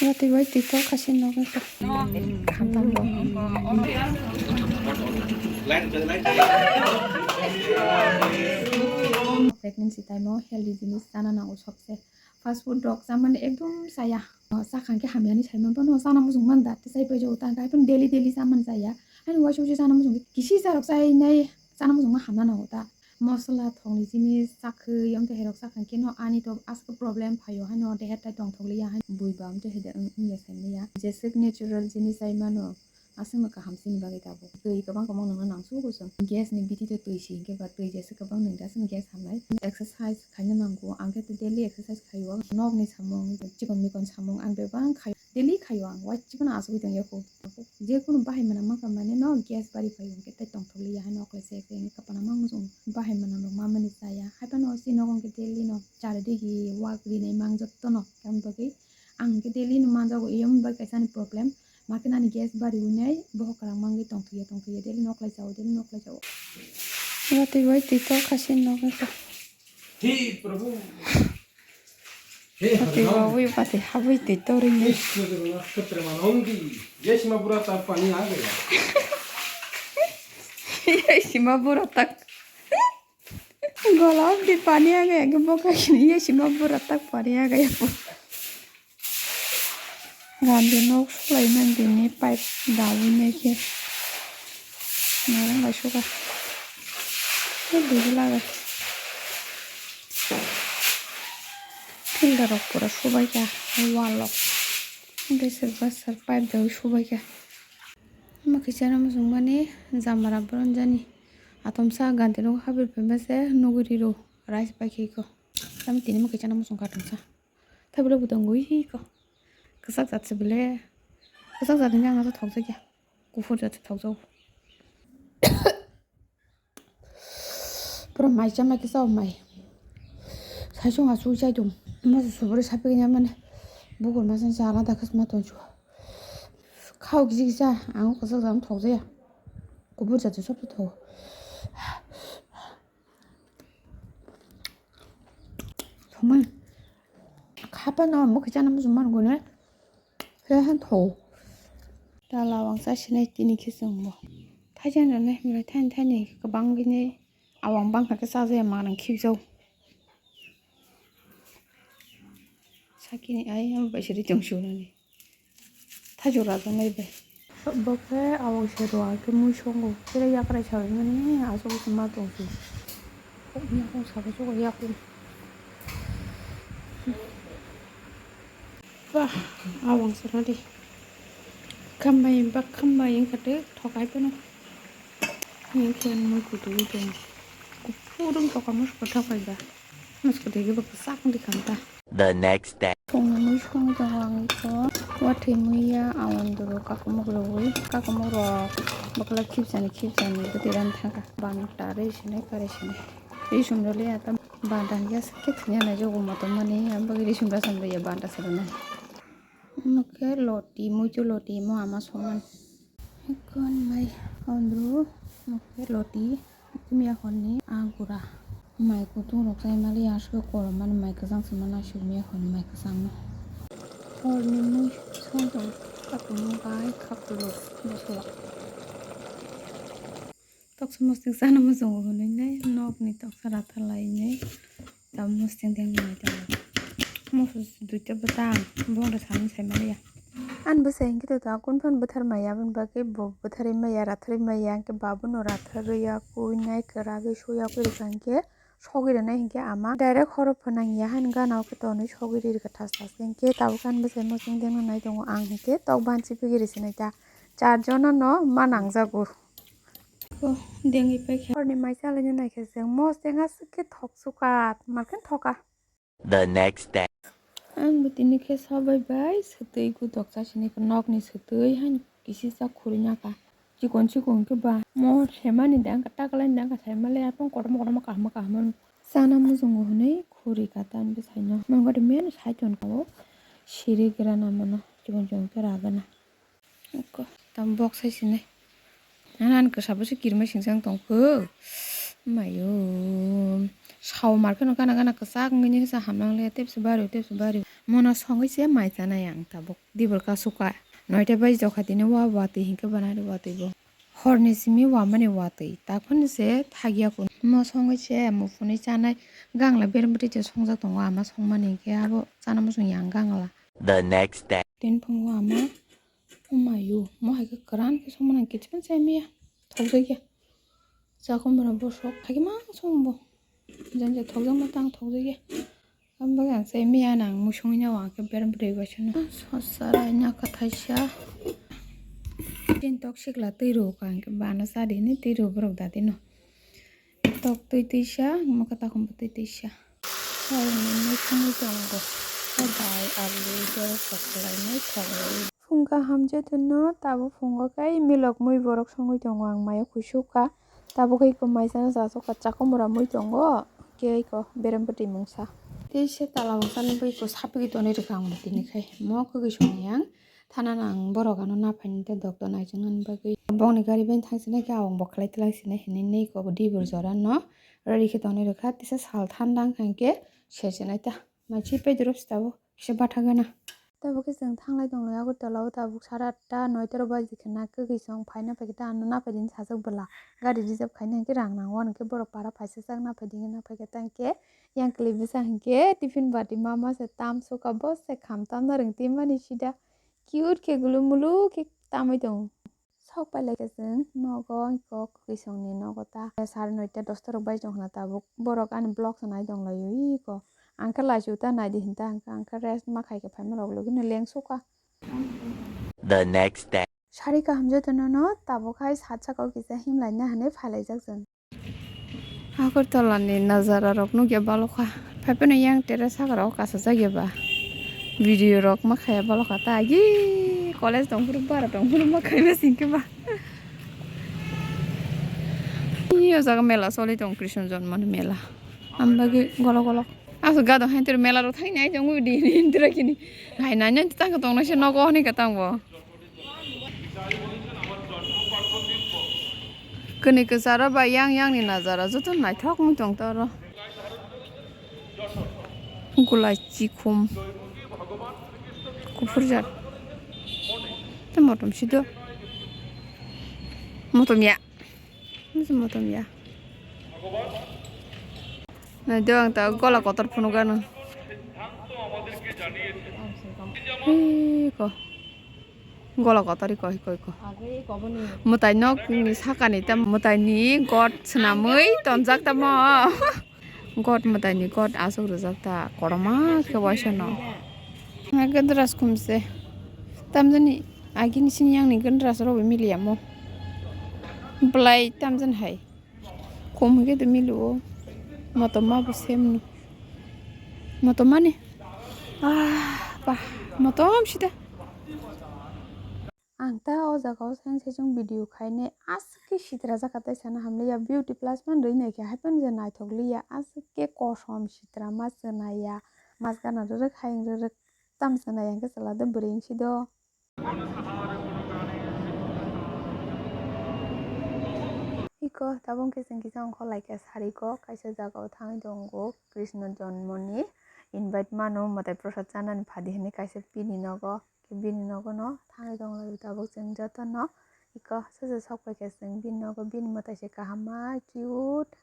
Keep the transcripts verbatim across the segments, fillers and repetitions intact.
Watwi bai twi tor khaisi nokni kok. Khamtam rok. Pregnancy time o healthy jinis chana nango sobse. Fast food rok chamani ekdom chaya. Chakhang khe hamyani saimano chana muchung man da, tei chai pai jago ta, haikhe daily daily chamani chaya. Ani waisa waisa chana muchung kisi jarok chainai chana muchungma hamna nango ta. Mosola thokni jinis chakhwi, amtwi hairok chakhang khe no ani to aswk problem phaio, haino deher tai tongthok liya, haino bui ba amtwi hai de wng ya sai maya. Jeswk natural jinis chai mano, aswkno kaham chini bagwi tabuk. Twi kwbang kwbang nangna nangsugo chwng. Gas ni bithi to twi si hinkhe ba twi jeswk kwbang nwng da chwng gas hamnai. Exercise khaina nango, ang khe daily exercise khaio. Nokni samung, chikon mikon samung ang bebak khaio. Daily khaio ang, waisa phano achugwi tongya kho. Je kunu bahai mwnang mankha mane no gas bari phaio, hwnkhe tei tongthok liya haino oklai se ekhe wngwi kwpana mang muchung bahai mwnang rok ma mani chaya. Haiphano si nogo hwnkhe daily no chari digi wak rinai mang jotto no. Tamni bagwi ang hwnkhe daily no manjago, eyang bai kaisa ni problem. Makhe nani gas bari winai bohok kwrang mangwi tongthokya tongthokya daily no oklai chao, daily no oklai chao. Watwi bai twi tor khaisi nokni kok. He Prabhu. He Pati Harinam. Bawi pati habwi twi torini. Ishwar Jagannatha Putra Manongi. Ye Shima Pura tak pani aa gaya. Ye Shima Pura tak. Gola di pani aa gaya ke boka kini ye Shima Pura tak pani aa gaya po. Gandi nok sulai man bini pipe dawi nai khe. Narang bai suka. Ni bini laga. Filter rok pura subai kha wall rok. Besar basar pipe dawi subai kha. Omo kisa no muchung mani jamara boron jani. Atomsa gandi nok habir phaima se nuguri ro rice bai khe ko. Tamo tini mo kisa no muchung kha tongsa. Tei belai bo tongwi ko. Kwchak jat se bele. Kwchak jat ni ang thokjak ya. Kuphur jat se thokjak. Pura mai chama kisa mai. Sai chwng asu chai tong. Mo suburi sapi nya mane. Bukur ma san sa alada khas ma tong chu. Khao kisa kisa ang kwchak jat thokjak ya. Kuphur jat se sob thok. Thumui. Khapano mukhe chana muchung man gune. He han tho. Ta lawang sa sinai tini khe chwng bo. Thaichang rwnai hwnbai thaini thaini kwbang bini awang bangkha khe chajaya manang khibjao. Sakini ai amo bai siri tong sunani. Thajura tongnai bai. Bo khe awang se rwa khe mui songo. Khe yakrai sawi mani aswk se ma tong se. Yakung sabo sogo yakung. Bah, awang se radi. Khambai ba khambai wngkha tei thokai phano. Wngkhe mui kutu wngkhe. Kuphur wngkha kamoso thokai ba. Moso kwtwi khe bo kwchak wngdi kha ta. The next day. Phungni mui songwi tongo ang iko. Wathwi mui ya awandru kakumuk rwui. Kakumuk rok bwkhlak khibsani khibsani bwtwi ran thangkha. Banta rwi sinai kari sinai. Risum rwliya ta banta hinkhe aswk khe thwina naijago motom mani. Ang bagwi risum rasam rwya banta se rwnai. Omo khe loti, muitu loti mo ama songmani. Ekon mai ondru, omo khe loti, miya honni agura. Mai kutung rok chai mali aswk korom mani mai kwchang se mana aswk miya honni mai kwchang no. Horni mui song tong kakumu bai khapuluk bosolo. Toksa mosting chana muchungo hwnwi nai nokni toksa ratha lainai tamo mosting deng nai tongo. Moso duita bwtang bongre sani sai maliya. Ani bwsai hinkhe to ta kun phano bwthar maya aboni bagwi bo bwtharwi maya ratharwi maya hinkhe babono ratharwi ya kui nai kwragwi suya kui rwkha hinkhe sogwi rwnai hinkhe ama direct horo phwnang ya hani gana o khe tonwi sogwi ri rwkha thas thas khe hinkhe tabuk ani bwsai mosting deng nai tongo ang hinkhe tok bansi pigiri sinai ta char jona no ma nangjago. Ko dengwi paikha. Horni mai chalaina naikhe chwng mosting aswk khe thok sukat, malkhe thoka. The next day. Ang bo tini khe sabai bai swtwi ku dokcha sini khe nokni swtwi haino kisi sa khurui naka. Chikon chikon khe ba mo semani dang ka taklai dang ka saimale apang kotorma kotorma kahma kahma chana muchungo hwnwi khuri kata ang bwsaino. Mangkha de men saiton ka o siri gra na mano chikon chikon khe ragana. Eko, tam bok sai sini. Nana ni kwsa bo se kirima singsa wng tong kho. Mayo. Sao mar kheno gana gana kwchak wngwi ni sa hamlang le tepsi bario tepsi bario. Mono songwi se mai chanai ang tabuk. Dibor kasukha. Noita bai jokha tini wa watwi hinkhe banari watwi bo. Horni simi wamani watwi. Takhuni se thagya kun. Mo songwi se muphunwi chanai gangla berem bwtwi je songjak tongo ama songmani hinkhe abo chana muchung yang gangla. The next day. Tin phungo ama umayu mo hai khe kwran khe songmani kichibin se miya. Thokjakya. Chakhumra bosok. Hagi ma songbo. Janja thokjakma tang thokjakya. Aboni bagwi ang se miya nang musungwi nw ang khe berem bwrwi bai sano. Sosa rai naka thaisa. Tin tok sikla twi rw ka ang khe bana sadi hinwi twi rw borok dadi no. Tok twi twisa, mokhe takhumbo twi twisa. Hai nini sungwi tongo. Hai bai alu jora sosa lai nai thok rw. Phung kaham jotono tabuk phungo khe milok mui borok songwi tongo ang mayo kuisuk kha. Tabuk iko maisano chasukha chakhumra mui tongo, khe iko berem bwtwi mungsa. Tei se tala mungsa nugwi iko sapigwi tonwi rwkha ang bo tini khai. Mo kwgwi songni ang thana no ang borok ano naphaini tei doctor naijaknani bagwi. Bongni gari bai thangsinai khe awang bo khlai twlangsinai hinwi nei iko dibor jora no ready khe tonwi rwkha. Tisa sal thanda wngkha hinkhe serchenai ta. Maichi pedrop se tabuk kisa batha gana. Tabuk khe chwng thanglai tonglai Agartala o tabuk sara atta noita rok baji khe na kwgwi chwng phaina phaikhe ta ano naphaidi sajak bwla gari reserve khaina hinkhe rang nango hinkhe borok para phaisajak naphaidi hinkhe naphaikhe ta hinkhe yang kwlwi bwsa hinkhe tiffin bati mama se tam suka bo se kham tamna rwng twi mani sida cute khe gulu mulu khe tamwi tongo. Sok pai lai khe chwng nogo iko kwkwi songni nogo ta. Sare noita dosta rok bai chwng khna tabuk. Borok ani vlog se nai tong lai o iko. Ang khe laisu ta nai di hinta ang khe, ang khe rest ma khai khe phaima rok logi no leng sukha. The next day. Sari kaham joto no no tabuk hai sat saka o kisa him lai na hinwi phai lai jak chwng. Agartala ni nazara rok nukya balokha. Phaiphano yang tere saka rok kasajak ya ba. Video rok ma khaya balokha ta agi college tong phuru bara tong phuru ma khaiba singkhe ba. Iyo jaga mela soli tong Krishna Janma ni mela. Ambagwi golok golok. Aso gado haintir mela rok thangni ai tong di hintra kini. Hai nai nai tang tong nai se nogo hwnwi ka tang bo. Kwnwi kwcharo ba yang yang ni nazara joto naithok wng tong toro. Gulai chikhum. Kuphur jat. Tei motom sido. Motom ya. Motom ya. Nai do ang ta gola kotor phunuk ano. Hei ko. Gola kotor iko iko iko. Mwtai nok ni saka ni ta mwtai ni god swnamwi tonjak tamo. God mwtai ni god aswk rijak ta kotorma khe waisa no. Gandras khum se. Tamjani agini sini yang ni gandras rok miliya mo. Belai tamjani hai. Kom hwnkhe twi mili o. Motom ma bo sem no. Motom mani. Ah, bah, motom sida. Ang ta o jaga o seng seng video khainai aswk khe sitra jakha tei sana hamliya beauty plus man rwi nai khe hai phano je naithok liya aswk khe kosom sitra ma chwna ya mas gana rwrwk hayung rwrwk tam chwna ya hwnkhe chwla do bwrwi wngsi do. Iko tabuk khe chwng kisa ongkha lai khe sariko kaisa jaga o thangwi tongo Krishna Janmani invite mano mwtai prasad chanani phadi hinwi kaisa bini nogo khe bini nogo no thangwi tong lai tabuk chwng joto no iko sosa sok pai khe chwng bini nogo bini mwtai se kaham ma cute.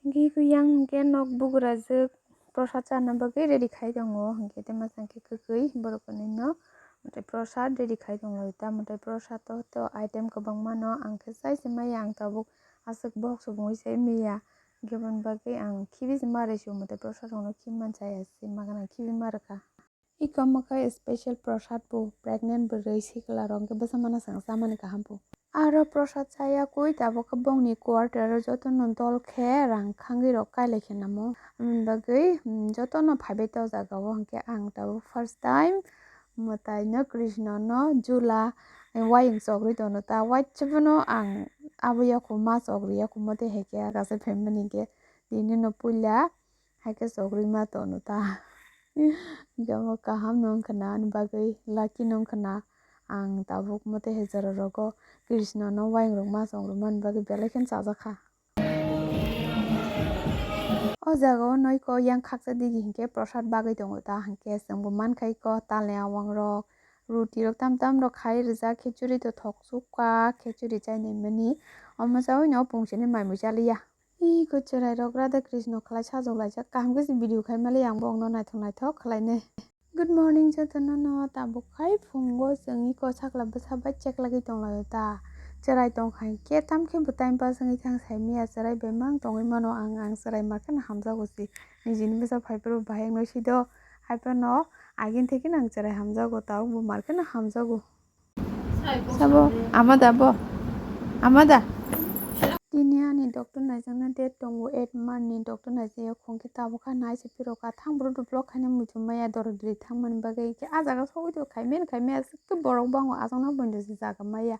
Hingke iko yang hingke nok bugrajwk prosad chana bagwi ready khai tongo, hingke tei masa hingke kwkwi borok kwnwi no mwtai prosad ready khai tonglaio ta, mwtai prosad o to item kwbangma no ang khe chai se maya, ang tabuk aswk bohok se bungwi se maya, hingke aboni bagwi ang khibi se ma rw sio mwtai prosad rok no khibi man chaya se ma gana khibi ma rwkha. Iko omo khe special prosad bo, pregnant bwrwi sikla rok hwnkhe bwsa mana swng chamani kaham bo. Aro prosad chaya kwi tabuk khe bongni quarter o jotono dol khe rang khangwi rok kailai khe namo. Aboni bagwi, mm, jotono phaibai ta o jaga o, hwnkhe ang tabuk first time mwtai no Krishna no jula wayung chok rwi tono ta, waisa phano ang abo yaku ma chok rw yaku mote hai khe aro se phaimani hwnkhe tini no puila. Hai khe chok rwima tono ta. Hwnkhe omo kaham no wngkha na ani bagwi, lucky no wngkha na. Ang tabuk mote hai jora rogo Krishna no wayung rok ma chong rwmani bagwi belai kheno chajakha. O jaga o noi ko yang khaksa digi hinkhe prosad bagwi tongo ta hinkhe chwng bo mankhai ko talni awang rok ruti rok tam tam rok khai rijak khichuri to thok sukha khichuri chainai mani omo chaui no pung sini mai mui chaliya. Iko cherai rok Radha Krishna khlai sajok laijak kaham khe se video khai mali ang bo ongno naithok naithok khlai nai. Good morning jotono no tabuk khai phungo chwng iko sakla bwsa bai cheklagwi tonglaio ta. Cherai tongkha hinkhe tamkhe bo time pass wngwi thang saimaya cherai bemang tongwi mano ang ang cherai markheno hamjago se. Nijini bwsa phaiphuru bahai wngno sido haiphano agini thekeno ang cherai hamjago tabuk bo markheno hamjago. Sabo, ama da bo. Ama da. Tini ani doctor naijakna date tongo eight month ni doctor naijak ya khong khe tabuk kha nai se phiro ka thang bro do block khaina muitu maya doro dri thang mani bagwi khe ah jaga sogwi do khai men khai maya aswk khe borok bango aswk na bondo se jaga maya.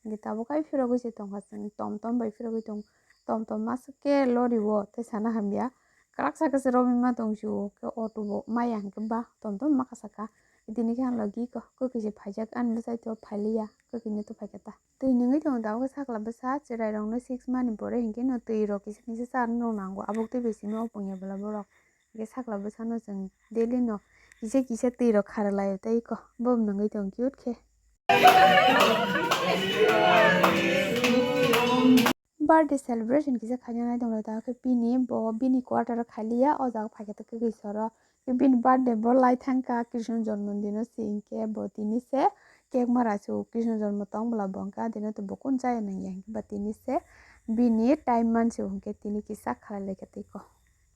Hingke tabuk kai phirogwi se tongkha chwng tom tom bai phirogwi tong tom tom aswk khe lori o tei sana hamya kwrak saka se romwi ma tong sio khe auto bo maya hingke ba tom tom ma kasa kha. Tini khe ang logi ko kwkwi se phaijak ani bwsai to phailiya kwkwi no to phaikha ta. Twi nungwi tongo tabuk khe sakla bwsa cherai rok no six month ni pore hinkhe no twi rok kisa kisa charwna rok nango abuk tei bisi no opung ya bwla borok. Hinkhe sakla bwsa no chwng daily no kisa kisa twi rok kharwlai tei ko bo nungwi tong cute khe. Birthday celebration kisa khaina nai tonglaio ta khe bini bo bini quarter o khailiya o jaga phaikhe ta kwkwi soro. Bini birthday bo lai thangkha Krishna jonmo dino se hinkhe bo tini se cake mara se o Krishna jonmo tong bwla bo hwnkha dino to bo kun chaya nangya hinkhe ba tini se bini time man se o hinkhe tini kisa khalai laikha tei ko.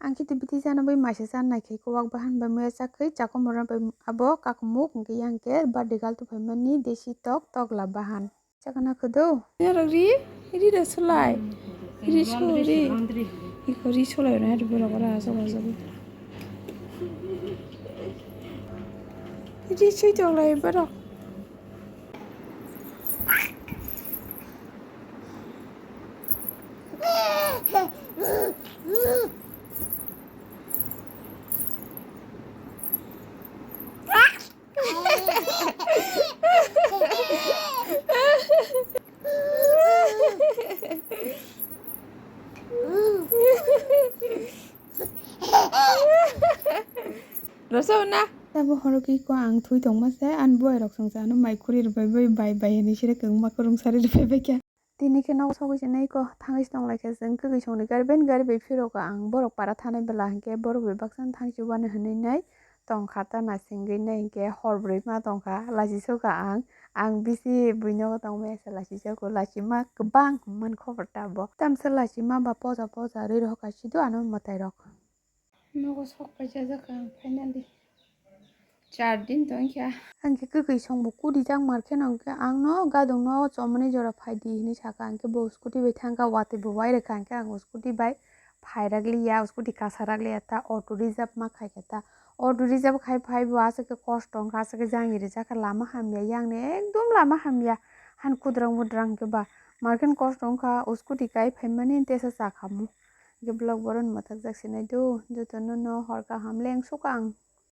Ang khe twi biti chana bai maisa chana nai khe kwbak bahan bai muya chakwi chakomorna bai abo kakumuk hinkhe yang khe birthday girl tongphaimani desi tok tokla bahan. Chakana kwdw. Norok ri, ri da sulai. Ri su ri. Iko ri sulai na ri borok ora asok asok. Ri sui toklai borok. Rosona. Tabuk horo khe ko ang thui tongma se, ani buai rok song se ano mai khuri rwbai bai, bai, bai hinui sere kwbangma kwrwng sari rwbai bai khe. Tini khe nogo sogwi se nai ko, thangwi se tong lai khe chwng kwkwi songni gari bai, gari bai phiro kha ang borok para thanai bwla hinkhe borok bai baksa no thang chubanai hinui nai tong kha ta naisingwi nai hinkhe hor bwrwi ma tong kha, lachi sukha ang, ang bisi bui nogo tong maya se lachi sukha, lachi ma kwbang man khobor ta bo. Tamsa lachi ma ba poja poja rwi rw kha sido ano mwtai rok. Nogo sok paijak ang finally. Char din tong kha. Ang khe kwkwi song bo kudijak mar khe no hwnkhe ang no gadong no chomani jora phai di hinui saka, ang khe bo scooty bai thang kha, watwi bo wai rwkha, ang khe ang scooty bai phai rak liya, scooty kasa rak liya ta auto reserve ma khai khe ta auto reserve khai phai bo aswk khe kosto wng kha, aswk khe jangi rijak kha, lama hamya yang ni ekdom lama hamya han kudrang mudrang khe ba mar khe no kosto wng kha, scooty kai phai mani tesa cha kha mu. Hingke vlog bohrok ni mwthakjak se nai do, jotono no hor kaham leng sukha ang.